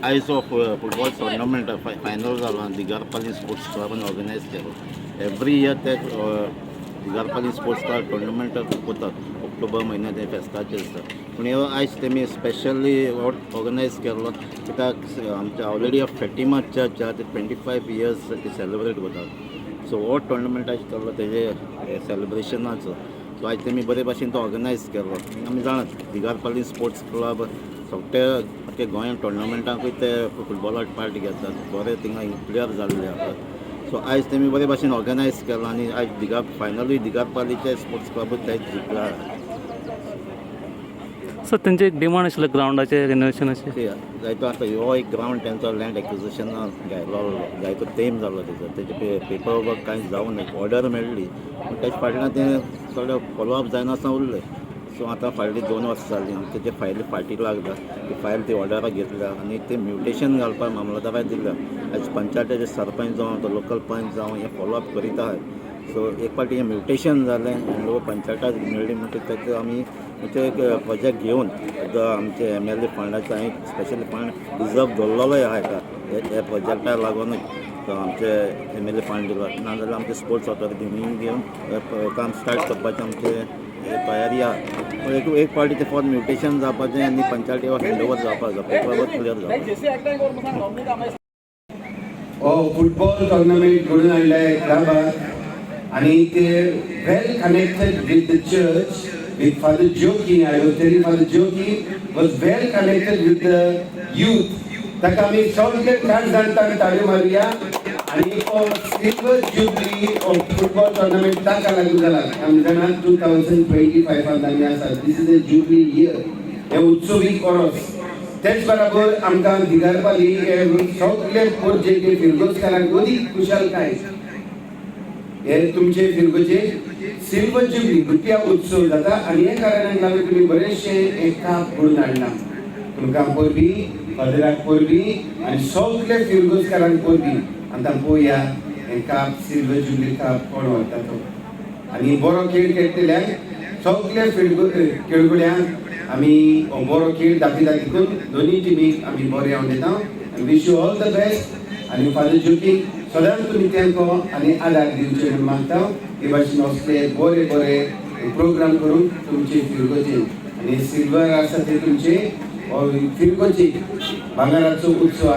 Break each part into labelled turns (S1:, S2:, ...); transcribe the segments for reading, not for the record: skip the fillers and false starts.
S1: आयज हो football tournament final जालो दिगारपाली स्पोर्ट्स क्लबान ऑर्गनायज केलो. एवरी इयर ते दिगारपाली स्पोर्ट्स क्लब टोर्नामेंट करतात. ऑक्टोबर म्हयन्यात ते फेस्ताचें आसता, पूण ह्यो आयज तेमी स्पेशली ऑर्गनायज केल्लो कित्याक आमच्या ऑलरेडी फेटिमा चर्च आहा ते 25 इयर्स ते सेलिब्रेट करतात. सो हो टोर्नामेंट आयज केल्लो तेजे सेलिब्रेशनाचो. सो आयज तेमी बरे भाशेन तो ऑर्गनायज केलो. आमी जाणात दिगारपाली स्पोर्ट्स क्लब सगळे आख्खे गोंयांत टोर्नामेंटाकूय ते फुटबॉलाक पार्ट घेतात. बरे थिंगा प्लेयर जाल्ले आसात. सो आयज तेमी बरे भाशेन ऑर्गनायज केलां आनी आयज दिगार फायनलूय दिगारपालीचे स्पोर्ट्स क्लबूच ते जिखला.
S2: सर, तेंचे एक डिमांड आशिल्लें ग्रावंडाचें रिनोवेशनाचें.
S1: ते जायतो आतां हो एक ग्रावंड तेंचो लँड एक्विजिशनान घायलो, जायतो तेम जालो तेजो. तेजे पेपर वर्क कांय जावं ना. ऑर्डर मेळ्ळी पूण तेजे फाटल्यान तें सगळें फॉलोअप जायनासतना उरलें. सो आतां फाटलीं 2 वर्सां जालीं आनी तेजे फायली फाटीं लागला. ती फायल ती ऑर्डराक घेतल्या आनी ते म्युटेशन घालपाक मामलदाराक दिल्या. आयज पंचायतीचे सरपंच जावं तो लोकल पंच जावं हें फॉलोअप करीत आहात. सो एक फावटी हें म्युटेशन जालें आनी लोक पंचायताक मेळ्ळी म्हणटकीर तेजे आमी म्हणजे एक प्रोजेक्ट घेवन जो आमचे एमएलए फंडाचो हांवें स्पेशल फंड रिजर्व दवरलेलोय आहा एका ह्या प्रोजेक्टाक लागूनच तो आमचे एमएलए फंड दिलो. नाजाल्यार आमचे स्पोर्ट्स ऑथॉरिटी घेवन हें काम स्टार्ट करपाचें आमचें तयारी आहा. पूण एक एक फावटी तें फक्त म्युटेशन जावपाचें आनी पंचायती हँड ओवर जावपाक जाय, पेपर वर्क क्लियर जावपाक.
S3: हो फुटबॉल टुर्नामेंट घडून हाडले क्लबाक आनी ते well connected with the church, with Father Joki. I was telling, Father Joki was well connected with the youth. ताका आमी सगळे खास जाणता, आमी ताळयो मारुया. आनी हो सिल्वर जुबली हो फुटबॉल टुर्नामेंट ताका लागून जाला. आमी जाणा, 2025 आमी आसा. This is a jubilee year. हें उत्सवीक वर्स. तेच बराबर आमकां दिगारपाली हे सगळे पोरजे फिरगोजकारांक अदीक खुशालकाय. हे तुमचे फिरगोजे सिल्वर जुबली रुपया उत्सव जाता आनी हे कारणाक लागून तुमी बरेचशे एक काप करून हाडला. तुमकां परबी, फादराक परबी आनी सगळे फिरगोजकारांक परबी. आतां पळोवया हे काप, सिल्वर जुबली काप कोण व्हरता तो. आनी बरो खेळ खेळटल्यांक, सगळे फिरगो खेळगड्यांक आमी हो बरो खेळ दाखयता देखून दोनूय टिमीक आमी बरें हांव दिता. Wish you all the best. आनी फादर ज्योतीक सदांच तुमी तेंको आनी आदार दिवचे म्हूण मागता. हे भाशेन असले बरे बरे प्रोग्राम करूंक तुमचे फिरगोचे आनी सिल्वर आसा ते तुमचे फिरगोचे भांगराचो उत्सव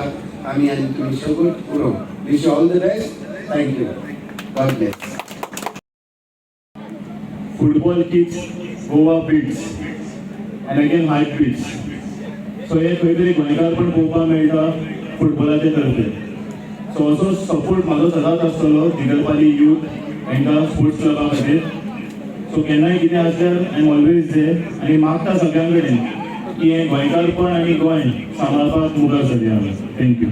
S3: आमी आनी तुमी सगळं उरो. Wish you all the best. Thank you. God bless.
S4: Football kicks, Goa beats and again heart beats. So हे खंय तरी गोंयकार पण पळोवपाक मेळटा फुटबॉलाचे तर्फे. सो असो सपोर्ट म्हाजो सदांच आसतलो दिगरपाली यूथ हांकां, स्पोर्ट्स क्लबा खातीर. सो केन्नाय कितें आसल्यार I am always there. आनी मागता सगळ्यां कडेन की हें गोंयकारपण आनी गोंय सांबाळपाक मुखार सरया आमी. Thank you.